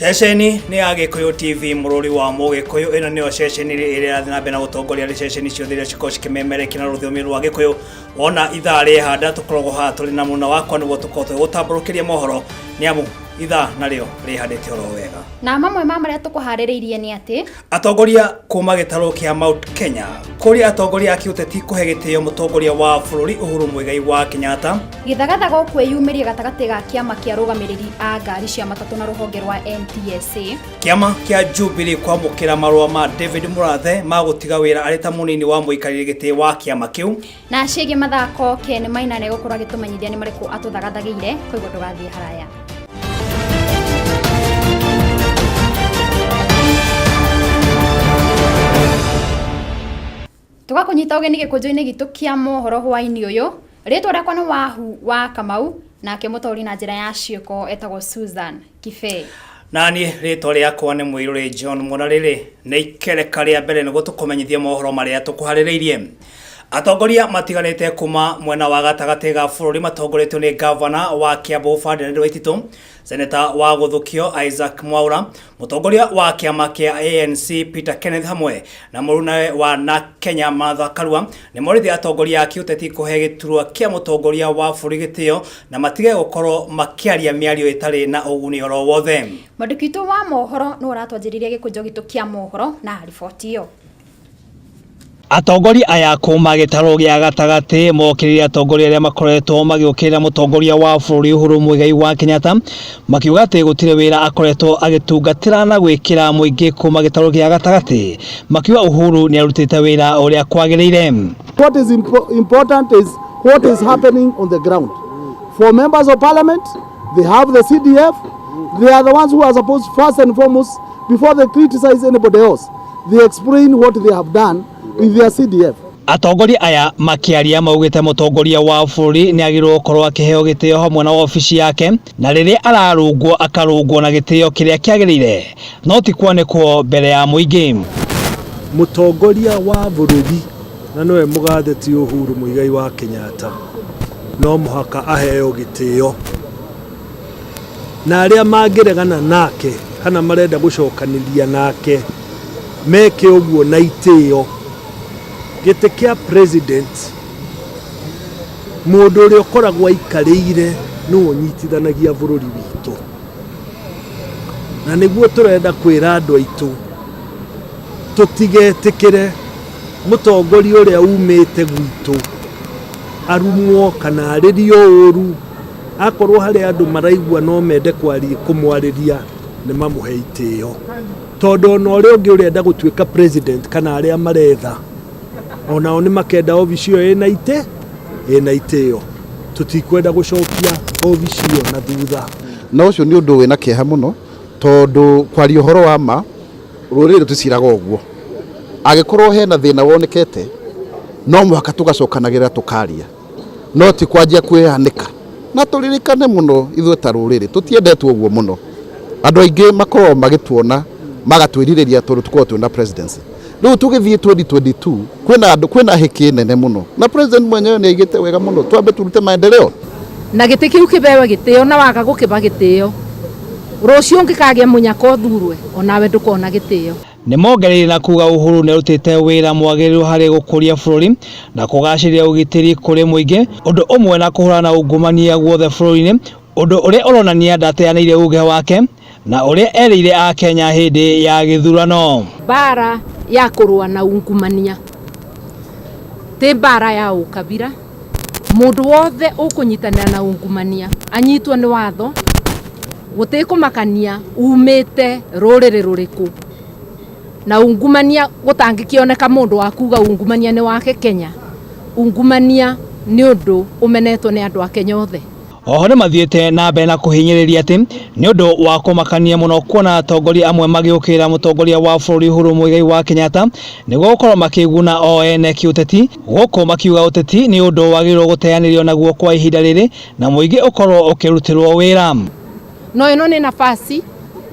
Ceceni nĩ ya Gĩkũyũ TV mũrũri wa Mũgĩkũyũ. Ĩno nĩyo ceceni ĩrĩa ĩrathiĩ na mbere na gũtongoria harĩ ceceni ciothe iria cikoragwo cikĩmemerekia na rũthiomi rwa Gĩkũyũ. Wona ithaa rĩehanda tũkoragwo haha tũrĩ na mũna wakwa nĩguo tũkorwo tũgĩgũtambũrũkĩria mohoro nĩ amu ithaa narĩo rĩhandĩte oro wega. Na mamwe ma marĩa tũkũharĩrĩirie nĩ atĩ Atongoria kuma gĩtarũ kĩa Mount Kenya kũrĩa atongoria a kĩũteti kũhe gĩtĩo mũtongoria wa bũrũri Uhuru Muigai wa Kenyatta. Gĩthagathago kwĩyumĩria gatagatĩ ga kĩama kĩa arũgamĩrĩri a ngari cia matatũ na rũhonge rwa NTSA. Kĩama kĩa Jubilee kwamũkĩra marũa ma David Murathe ma gũtiga wĩra arĩ ta mũnini wa mũikarĩri gĩtĩ wa kĩama kĩu. Na ciĩgiĩ mathako, Ken Maina nĩ egũkorwo agĩtũmenyithia nĩ marĩkũ atũthagathagĩire, koguo ndũgathiĩ haraya. Tũgakũnyita ũgeni gĩkũnjo-inĩ gitũ kĩa mohoro hwaĩ-inĩ ũyũ. Rĩtwa rĩakwa nĩ Wahu wa Kamau, nake mũtaũri na njĩra ya ciĩko etagwo Susan Kibee. Na niĩ rĩtwa rĩakwa nĩ Mũirũrĩ John Mwana. Rĩrĩ nĩ ikereka rĩa mbere nĩguo tũkũmenyithie mohoro marĩa tũkũharĩrĩirie. Atongoria matiganĩte kuma mwena wa gatagatĩ ga bũrũri matongoretio nĩ gavana wa Kiambu Ferdinand Waititu, seneta wa Gũthũkio Isaac Mwaura, mũtongoria wa kĩama kĩa ANC Peter Kenneth hamwe na mũrunawe wa NARC Kenya Martha Karua nĩ morĩtie atongoria a kĩũteti kũhe gĩturwa kĩa mũtongoria wa bũrũri gĩtĩo na matige gũkorwo makĩaria mĩario ĩtarĩ na ũguni oro wothe. Mwandĩki witũ wa mohoro nĩwe ũratwanjĩrĩria gĩkũnjo gitũ kĩa mohoro na riboti ĩyo. Atongoria aya kuma gĩtarũ gĩa gatagatĩ mokĩrĩire atongoria arĩa makoretwo magĩũkĩrĩra mũtongoria wa bũrũri Uhuru Muigai wa Kenyatta makiuga atĩ gũtirĩ wĩra akoretwo agĩtungatĩra na gwĩkĩra mũingĩ kuma gĩtarũ gĩa gatagatĩ makiuga Uhuru nĩ arutĩte wĩra ũrĩa kwagĩrĩire. What is important is what is happening on the ground. For members of parliament, they have the CDF. They are the ones who are supposed first and foremost, before they criticize anybody else, they explain what they have done with their CDF. Atongoria aya makĩaria maugĩte mũtongoria wa bũrũri nĩ agĩrĩirwo gũkorwo akĩheo gĩtĩo hamwe na wabici yake na rĩrĩa ararũngwo akarũngwo na gĩtĩo kĩrĩa kĩagĩrĩire no ti kwanĩkwo mbere ya mũingĩ. Mũtongoria wa bũrũri na nĩwe mũgathe ti Uhuru Muigai wa Kenyatta no mũhaka aheo gĩtĩo na arĩa mangĩregana nake kana marenda gũcokanĩria nake meke ũguo na itĩo. Gĩtĩ kĩa president mũndũ ũrĩa ũkoragwo aikarĩire nĩwe ũnyitithanagia bũrũri witũ, na nĩguo tũrenda kwĩra andũ aitũ tũtigetĩkĩre mũtongoria ũrĩa umĩte gwitũ arumwo kana arĩrio ũru. Akorwo harĩ andũ maraigua no mende kũmwarĩria nĩ mamũhe itĩo, tondũ ona ũrĩa ũngĩ ũrenda gũtuĩka president kana arĩa maretha onao nĩ makenda obici ĩyo ĩna itĩ ĩna itĩo. Tũtikwenda gũcokia obici ĩyo na thutha. Na ũcio nĩ ũndũ wĩna kĩeha mũno, tondũ kwaria ũhoro wa ma rũrĩrĩ rũticiraga ũguo. Angĩkorwo hena thĩna wonekete no mũhaka tũgacokanagĩrĩra tũkaria, no ti kwanjia kwĩyanĩka. Na tũririkane mũno ithuĩ ta rũrĩrĩ tũtiendetwo ũguo mũno. Andũ aingĩ makoragwo magĩtuona magatwĩrirĩria tondũ tũkoragwo twĩna presidency. Rĩu tũgĩthiĩ 2022 kwĩna andũ, kwĩna hĩkĩ nene mũno, na president mwenyewe nĩ aigĩte wega mũno twambe turute maendeleo. Na gĩtĩ kĩu kĩbewe gĩtĩo, na waga gũkĩba gĩtĩo rũciũ ũngĩkagĩa mũnyaka ũthurwe onawe ndũkona gĩtĩo. Nĩ mongereire na kuga Uhuru nĩ arutĩte wĩra mwagĩrĩru harĩ gũkũria bũrũri na kũgacĩria ũgitĩri kũrĩ mũingĩ, ũndũ ũmwe na kũhũrana na ungumania guothe bũrũri-inĩ, ũndũ ũrĩa ũronania ndateanĩirie uge wake na ũrĩa erĩire Akenya hĩndĩ ya gĩthurano. Mbara ya kũrũa na ungumania ti mbara ya ũkabira. Mũndũ wothe ũkũnyitanĩra na ungumania anyitwo nĩ watho, gũtikũmakania umĩte rũrĩrĩ rũrĩkũ. Na ungumania gũtangĩkĩoneka mũndũ wa kuga ungumania nĩ wake Kenya. Ungumania nĩ ũndũ ũmenetwo nĩ andũ a Kenya othe. Oho nĩ mathiĩte na mbere na kũhinyĩrĩria atĩ nĩ ũndũ wa kũmakania mũno kuona atongoria amwe magĩũkĩrĩra mũtongoria wa bũrũri Uhuru Muigai wa Kenyatta nĩguo gũkorwo makĩguna o ene kĩũteti, gũkũ makiuga ũteti nĩ ũndũ wagĩrĩirwo gũteanĩrio naguo kwa ihinda rĩrĩ na mũingĩ ũkorwo ũkĩrutĩrwo wĩra. No ĩno nĩ nafasi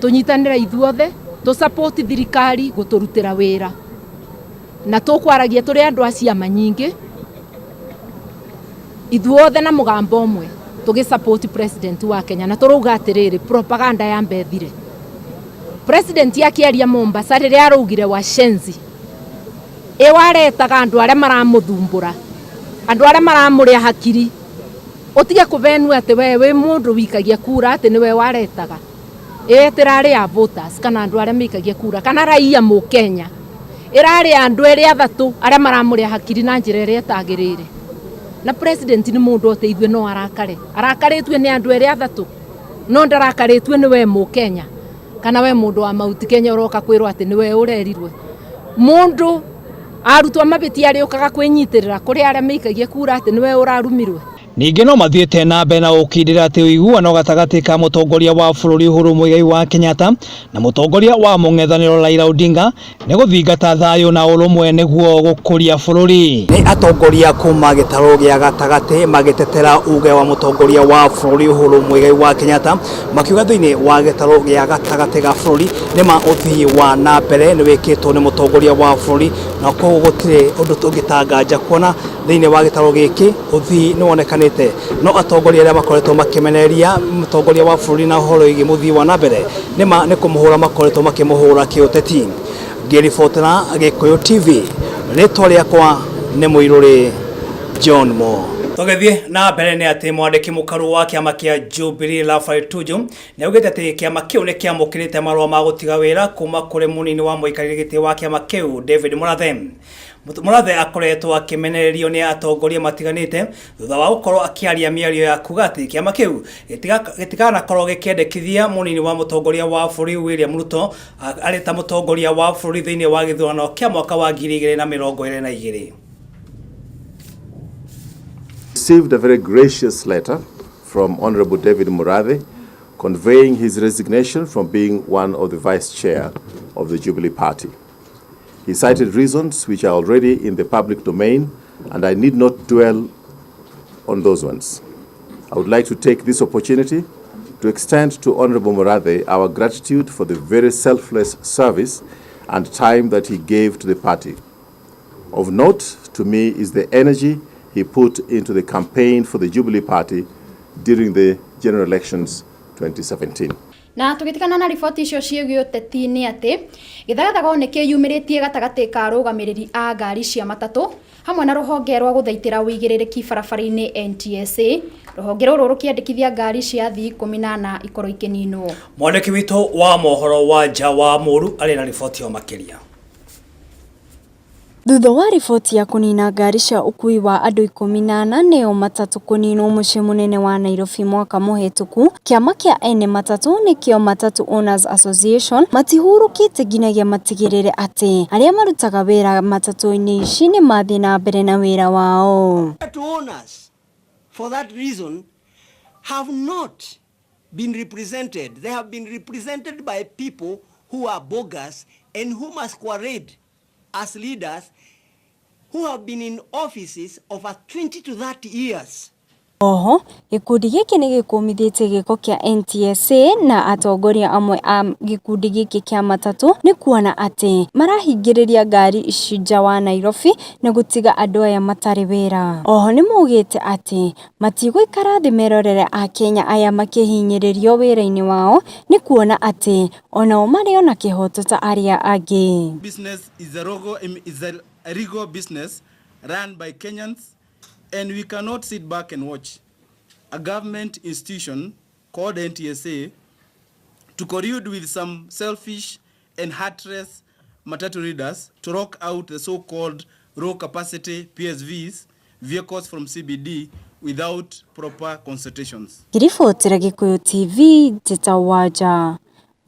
tũnyitanĩre ithuothe tũ support thirikari gũtũrutĩra wĩra, na tũkwaragia tũrĩ andũ a ciama nyingĩ ithuothe na mũgambo ũmwe tũgĩ support president wa Kenya, na tũrauga atĩrĩrĩ, propaganda ya mbethire. President akĩaria Mombasa rĩrĩa araugire washenzi ĩ waretaga andũ arĩa maramũthumbũra, andũ arĩa maramũrĩa hakiri, ũtige kũvenua atĩ we wĩ mũndũ wikagia kura atĩ nĩwe waretaga. Ĩtĩrarĩ ya voters kana andũ arĩa maikagia kura kana raia mũkenya, ĩrarĩ andũ erĩ athatũ arĩa maramũrĩa hakiri na njĩra ĩrĩa ĩtagĩrĩire. Na president nĩ mũndũ o ta ithuĩ, no arakare, arakarĩtue nĩ andũ erĩ athatũ, no ndarakarĩtue nĩ we mũkenya kana we mũndũ wa Mount Kenya ũroka kwĩrwo atĩ nĩwe ũrerirwe. Mũndũ arutwo mabĩtia arĩũkaga kwĩnyitĩrĩra kũrĩ arĩa maikagia kura atĩ nĩwe ũrarumirwe. Ningĩ no mathiĩte na mbere na gũkindĩra atĩ ũiguano gatagatĩ ka mũtongoria wa bũrũri Uhuru Muigai wa Kenyatta na mũtongoria wa mũng'ethanĩro Raila Odinga nĩ gũthingata thayũ na ũrũmwe nĩguo gũkũria bũrũri. Nĩ atongoria kuma gĩtarũ gĩa gatagatĩ magĩtetera uge wa mũtongoria wa bũrũri Uhuru Muigai wa Kenyatta, makiuga thĩinĩ wa gĩtarũ gĩa gatagatĩ ga bũrũri nĩ ma ũthii wa na mbere nĩ wĩkĩtwo nĩ mũtongoria wa bũrũri, na koguo gũtirĩ ũndũ tũngĩtanganja kuona thĩinĩ wa gĩtarũ gĩkĩ ũthii nĩ wonekanĩte. No atongoria arĩa makoretwo makĩmenereria mũtongoria wa bũrũri na ũhoro wĩgiĩ mũthii wa na mbere nĩ ma nĩ kũmũhũra makoretwo makĩmũhũra kĩũteti. Ngĩribotera Gĩkũyũ TV, rĩtwa rĩakwa nĩ Mũirũrĩ John Mo. Tũgĩthiĩ na mbere nĩ atĩ mwandĩki mũkaru wa kĩama kĩa Jubilee Raphael Tuju nĩ augĩte atĩ kĩama kĩu nĩ kĩamũkĩrĩte marũa ma gũtiga wĩra kuma kũrĩ mũnini wa mũikarĩri gĩtĩ wa kĩama kĩu David Murathe. Murathe akoretwo akĩmenererio nĩ atongoria matiganĩte thutha wa gũkorwo akĩaria mĩario ya kuga atĩ kĩama kĩu gĩtikanakorwo gĩkĩendekithia mũnini wa mũtongoria wa bũrũri William Ruto arĩ ta mũtongoria wa bũrũri thĩinĩ wa gĩthurano kĩa mwaka wa 2022. Received a very gracious letter from Honorable David Murathe conveying his resignation from being one of the vice chair of the Jubilee Party. He cited reasons which are already in the public domain, and I need not dwell on those ones. I would like to take this opportunity to extend to Honorable Murathe our gratitude for the very selfless service and time that he gave to the party. Of note to me is the energy he put into the campaign for the Jubilee Party during the general elections 2017. Na tũgĩtigana na riboti icio ciĩgiĩ ũteti nĩ atĩ gĩthagathago nĩ kĩyumĩrĩtie gatagatĩ ka arũgamĩrĩri a ngari cia matatũ hamwe na rũhonge rwa gũthaitĩra ũigĩrĩrĩki barabara-inĩ NTSA, rũhonge rũrũ rũkĩandĩkithia ngari cia athii 14 ikorwo ikĩninwo. Mwandĩki witũ wa mohoro wa nja wa Mũru arĩ na riboti o makĩria. Thutha wa riboti ya kũnina ngari cia ũkuui wa andũ 14 nĩo matatũ kũninwo mũciĩ mũnene wa Nairobi mwaka mũhetũku, kĩama kĩa ene matatũ nĩkĩo Matatu Owners Association matihurũkĩte nginyagia matigĩrĩre atĩ arĩa marutaga wĩra matatũ-inĩ ici nĩ mathiĩ na mbere na wĩra wao. Matatu owners, for that reason, have not been represented. They have been represented by people who are bogus and who masquerade as leaders who have been in offices over 20 to 30 years. Oho gĩkundi gĩkĩ nĩ gĩkũmithĩtie gĩko kĩa NTSA na atongoria amwe a gĩkundi gĩkĩ kĩa matatũ nĩ kuona atĩ marahingĩrĩria ngari ici nja wa Nairobi na gũtiga andũ aya matarĩ wĩra. Oho nĩ maugĩte atĩ matigũikara thĩ merorere akenya aya makĩhinyĩrĩrio wĩra-inĩ wao nĩ kuona atĩ onao marĩ ona kĩhoto ta arĩa angĩ. Business is a legal business run by Kenyans, and we cannot sit back and watch a government institution called NTSA to collude with some selfish and heartless matatu leaders to lock out the so-called low capacity PSVs vehicles from CBD without proper consultations. Ngĩribotera Gĩkũyũ TV, Njĩta Wanja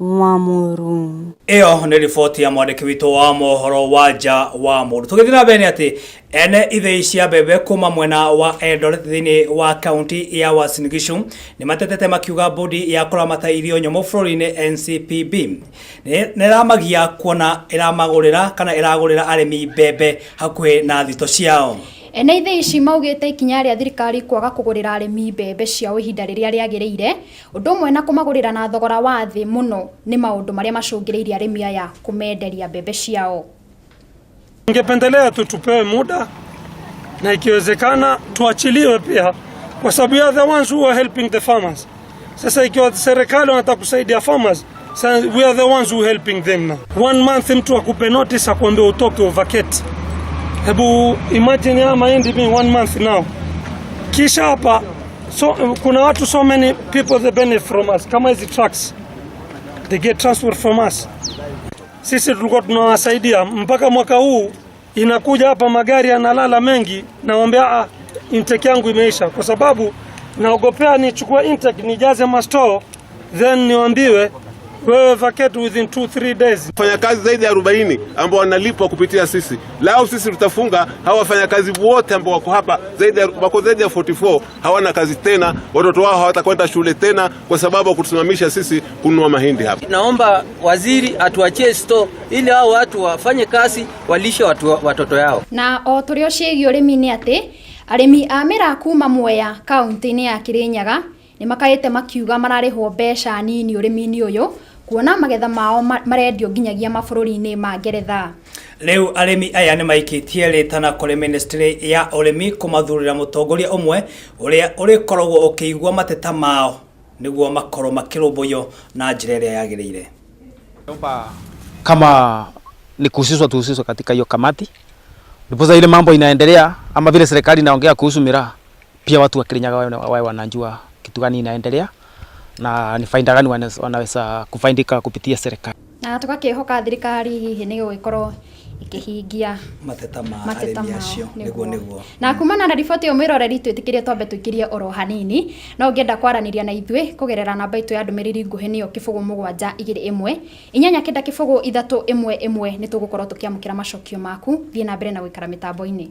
wa Mũru. Ĩyo nĩ riboti ya mwandĩki witũ wa mohoro wa nja wa Mũru. Tũgĩthiĩ na mbere nĩ atĩ ene ithĩi cia mbembe kuma mwena wa Eldoret thĩinĩ wa kaunti ya Uasin Gishu nĩ matetete makiuga bodi ya kũramata irio nyũmũ bũrũri-inĩ NCPB nĩ ĩramagia kuona ĩramagũrĩra kana ĩragũrĩra arĩmi mbembe hakuhĩ na thito ciao. Ene ithĩi ici maugĩte ikinya rĩa thirikari kwaga kũgũrĩra arĩmi mbembe ciao ihinda rĩrĩa rĩagĩrĩire, ũndũ ũmwe na kũmagũrĩra na thogora wa thĩ mũno, nĩ maũndũ marĩa macũngĩrĩirie arĩmi aya kũmenderia mbembe ciao. Ningependelea tu tupewe muda na ikiwezekana tuachiliwe pia, kwa sababu we are the ones who are helping the farmers. Sasa ikiwa serikali wanataka kusaidia farmers, So we are the ones who helping them now. One month mtu akupe notice akuambia utoke uvacate. Hebu imagine ya mahindi mi one month now. Kisha hapa so, kuna watu, so many people they benefit from us, kama hizi trucks they get transport from us. Sisi tulikuwa tunawasaidia mpaka mwaka huu inakuja hapa magari yanalala mengi, nawaambia, "Ah, intake yangu imeisha," kwa sababu naogopea nichukue intake nijaze mastore then niwaambiwe, "Wewe vacate within 2 3 days." Wafanyakazi zaidi ya 40 ambao wanalipwa kupitia sisi. Lao sisi tutafunga, hawa wafanyakazi wote ambao wako hapa wako zaidi ya 44 hawana kazi tena, watoto wao hawatakwenda shule tena kwa sababu ya kutusimamisha sisi kununua mahindi hapa. Naomba waziri atuachie store ili hao watu wafanye kazi, walishe watoto yao. Na o tũrĩ o ciĩgiĩ ũrĩmi nĩ atĩ arĩmi a mĩraa kuma Mwea kaunti-inĩ ya Kirinyaga nĩ makaĩte makiuga mararĩhwo mbeca nini ũrĩmi-inĩ ũyũ kuona magetha mao marendio nginyagia mabũrũri-inĩ ma Ngeretha. Rĩu arĩmi aya nĩ maikĩtie rĩtana kũrĩ ministry ya ũrĩmi kũmathurĩra mũtongoria ũmwe ũrĩa ũrĩkoragwo ũkĩigua mateta mao nĩguo makorwo makĩrũmbũiyo na njĩra ĩrĩa yagĩrĩire. Kama ni kuhusishwa, tuhusishwe katika hiyo kamati, ndiposa ile mambo inaendelea ama vile serikali inaongea kuhusu miraa, pia watu wa Kirinyaga wawe wanajua kitu gani inaendelea na ni faida gani wanaweza kufaidika kupitia serikali. Na tũgakĩhoka thirikari hihi nĩ gũgĩkorwo ĩkĩhingia mateta ma mateta arĩmi mao. Acio nĩguo nĩguo. Na kumana na riboti ĩyo, mwĩroreri, twĩtĩkĩrie twambe tũikĩrie oro hanini. No ũngĩenda kwaranĩria na ithuĩ kũgerera namba itũ ya ndũmĩrĩri nguhĩ, nĩyo 072189 0311, nĩ tũgũkorwo tũkĩamũkĩra macokio maku. Thiĩ na mbere na gũikara mĩtambo-inĩ.